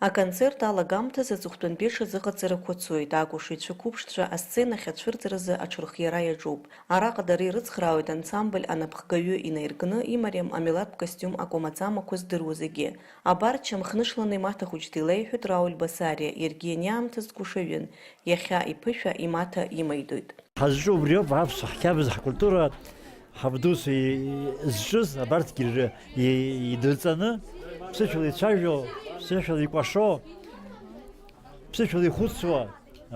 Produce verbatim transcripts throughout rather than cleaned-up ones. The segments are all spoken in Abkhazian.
Аконцерт алагамҭазы аҵыхәтәантәи аҽазыҟаҵарақәа цоит, акәашаҩцәа қәыԥшцәа асценахь ацәырҵразы аҽырхиара иаҿуп. Араҟа дара ирыцхраауеит ансамбль анапхгаҩы инаиркны имариам амилаҭтә костиум акәамаҵамақәа здыруа зегьы. Абар, чамхнышланы имаҭа хәыҷ дилеиҳәоит Рауль Басариа, иаргьы ианиаамҭаз дкәашаҩын, иахьа иԥышәа имаҭа имаидоит. Ҳазҿу убриоуп, аԥсуа ҳқьабз, ҳкультура, ҳабдуцәа и-, зҿыз абарҭгьы ры-, и-, идырҵаны, ԥсышәала ицәажәо, ԥсышәала икәашо, ԥсышәала ихәыцуа,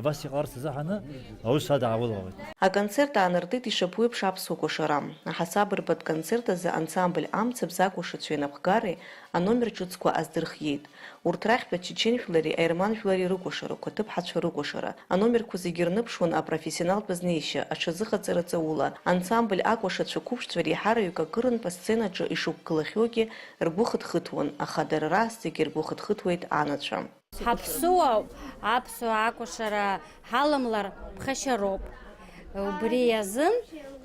абас иҟаларц азыҳәаны аус адаҳулауеит. Аконцерт аанартит ишаԥу еиԥш аԥсуа кәашара. Аҳасаб рбатә концерт азы ансамбль Амцабз акәашацәеи анапхгареи аномер ҿыцқәа аздырхиеит. Урҭ рахьтә ачечен жәлари аерман жәлари рыкәашарақәа, аҭыԥҳацәа рыкәашара, аномерқәа зегьы рныԥшуан апрофессионалтә азнеишьа, аҽазыҟаҵара ҵаула. Ансамбль акәашацәа қәыԥшцәа реиҳараҩык акырынтә асценаҿы ишықәгылахьоугьы ргәы хыҭхыҭуан, аха дара раасҭагьы ргәы хыҭхыҭуеит анацәа. Ҳаԥсуоуп, аԥсуа акәашара ҳаламлар ԥхашьароуп. Убри азын,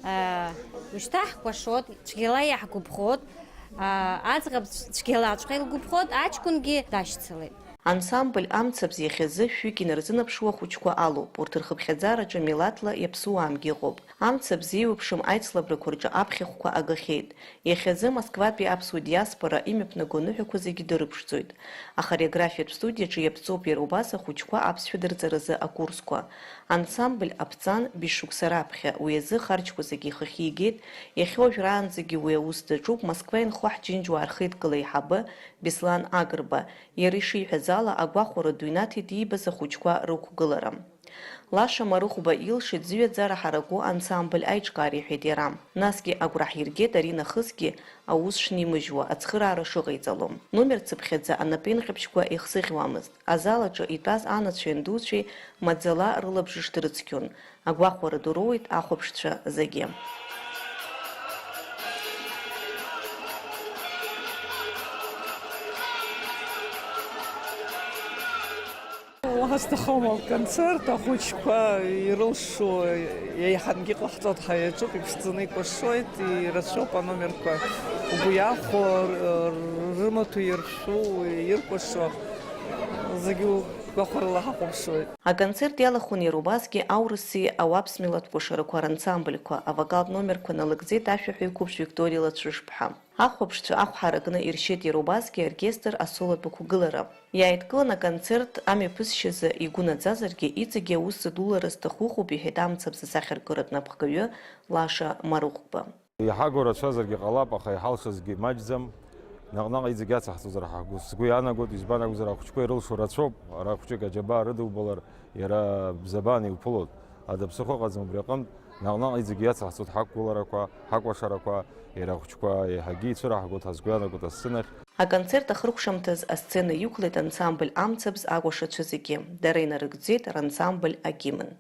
э, ушьҭа ҳкәашоит, цәгьала иаҳгәаԥхоит, а, аӡӷаб цәгьалаҵәҟьа илгәаԥхоит, аҷкәынгьы дашьцылеит. Ансамбль Амцабз иахьазы шәҩык инарзынаԥшуа ахәыҷқәа алоуп. Урҭ рхыԥхьаӡараҿы милаҭла иаԥсуаамгьы ыҟоуп. Амцабз еиуеиԥшым аицлабрақәа рҿы аԥхьахәқәа агахьеит. Иахьазы Москватәи аԥсуа диаспора имҩаԥнаго аныҳәақәа зегьы дырыԥшӡоит. Ахореографиатә студиаҿы иаԥҵоуп иара убас ахәыҷқәа аԥсшәа дырҵаразы акурсқәа. Ансамбль аԥҵан быжьшықәса раԥхьа, уи азы ахарџьқәа зегьы ихахьы игеит, иахьа уажәраанӡагьы уи аус даҿуп Москва инхо ҳџьынџьуаа рхеидкыла аиҳабы Беслан Агрба, иара ишиҳәаз ала, агәахәара ду инаҭеит иибаз ахәыҷқәа рықәгылара. Лаша Марыхәба илшеит зыҩаӡара ҳараку ансамбль аиҿкаара, иҳәеит иара. Насгьы агәра ҳиргеит ари нахысгьы аус шнимыжьуа, ацхыраара шыҟаиҵало. Номер цыԥхьаӡа анапеинҟьабжьқәа еихсыӷьуамызт. Азал аҿы итәаз анацәеи андуцәеи маӡала рылабжыш дрыцқьон. Агәахәара ду роуеит ахәаԥшцәа зегьы. Уаҳа сҭахым аконцерт, ахәыҷқәа ирылшо еиҳангьы ҟаҳҵоит, ҳа иаҿуп, иԥшӡаны икәашоит, ирацәоуп аномерқәа. Угәы иахәо, р-, рымаҭәа иршәу, иркәашо зегьы угәахәарыла ҳахәаԥшуеит. Аконцерт иалахәын иара убасгьы аурыси ауаԥс милаҭ кәашарақәа рансамбльқәа, авокалтә номерқәа налыгӡеит ашәаҳәаҩ қәыԥш Викториа Лацәышԥҳа. Ахәаԥшцәа ахә ҳаракны иршьеит иара убасгьы аоркестр асолотә ықәгылара. Иааидкылан аконцерт амҩаԥысшьазы игәы наӡазаргьы, иҵегьы аус зыдулара зҭаху ыҟоуп, иҳәеит Амцабз асахьаркыратә напхгаҩы Лаша Марыхәба. Иҳаго рацәазаргьы ҟалап, аха иҳалшазгьы маҷӡам. Наҟ-наҟ иҵегь иацаҳҵозар ҳгәы, сгәы иаанагоит, избан акәзар, ахәыҷқәа ирылшо рацәоуп, ара хәҷык аџьабаа рыдубалар, иара бзабан иуԥылоит. Ада ԥсыхәа ыҟаӡам убри аҟынтә, наҟ-наҟ иҵегь иацаҳҵоит ҳақәгыларақәа, ҳакәашарақәа, иара ахәыҷқәа еиҳагьы ицәыраҳгоит, ҳазгәы иаанагоит асценахь. Аконцерт ахыркәшамҭаз асцена иқәлеит ансамбль Амцабз акәашацәа зегьы. Дара инарыгӡеит рансамбль агимн.